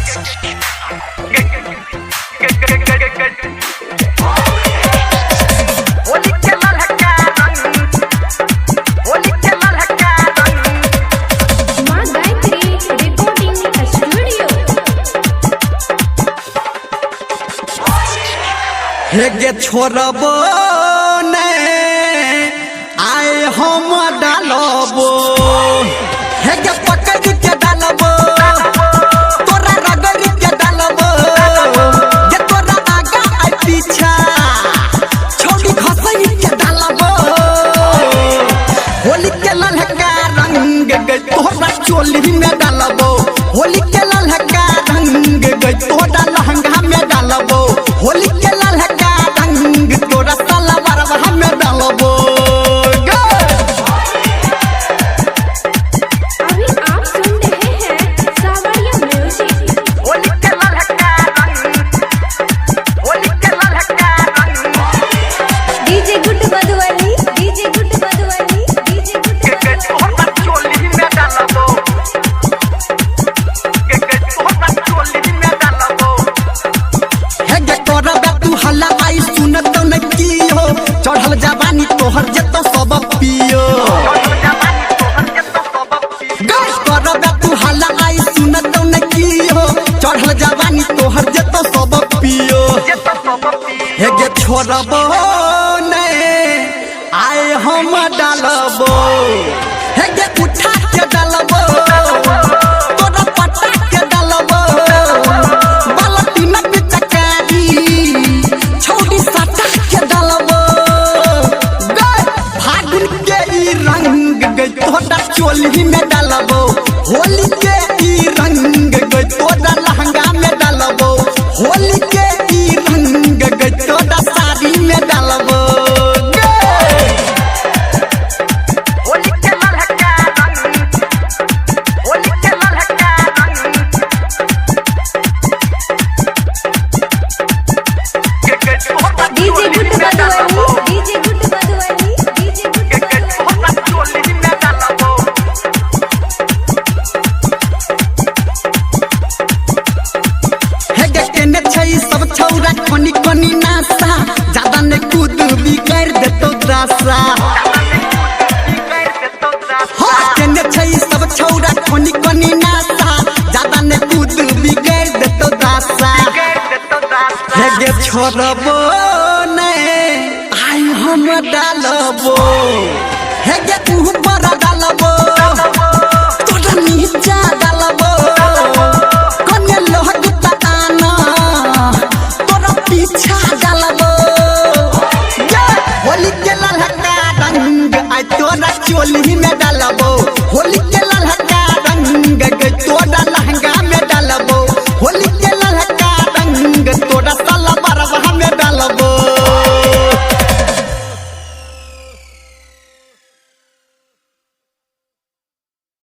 माँ Gayatri recording studio. हे गे छोड़बो ने आए हम डालबो, हे गे पकड़ के डालबो, तोरा रगड़ के डालबो, गे तोरा आगा आए पीछा छोड़ी खसई के डालबो। होली के ललका रंग गे तोरा चोली में डालबो, होली के ललका रंग गे तोरा लहंगा में डालबो, होली के ललका रंग तोरा सलवारवा में डालबो गे। अभी आप सुन रहे हैं सावरिया music. DJ good Madhubani, DJ good Madhubani, DJ good Madhubani. हे गे करबे तू हल्ला आई सुनत न की हो, चढ़ल जवानी तोहर जेतो सब पियो। गे करबे तू हल्ला आई सुनत न की हो, चढ़ल जवानी तोहर जेतो सब पियो। हे गे छोड़बो ने आए हम डालबो, हे गे उठा के डालबो, तोरा पटा के डालबो, बालटी में पिचकारी छौड़ी सटा के डालबो। गे फागुन के ई रंग गे तोरा चोली में डालबो, होली के ई रंग गे तोरा लहंगा में डालबो, होली के ई रंग गे तोरा साड़ी में डालबो। गे DJ good Madhubani, DJ good Madhubani, DJ good Madhubani. हे गे केने छै सब छौरा कोनी कोनी नासा, ज्यादा ने कूद बिगाड़ देतो दासा। हो केने छै सब छौरा कोनी कोनी नासा, ज्यादा ने कूद बिगाड़ देतो दासा। हे गे छोड़बो ने आई हम डालबो, हे गे ऊपर डालबो, तोरा नीचा डालबो, कन्या लोहक ताना तोरा पीछा डालबो। गे होली के ललका रंग आई तोरा चोली में डालबो,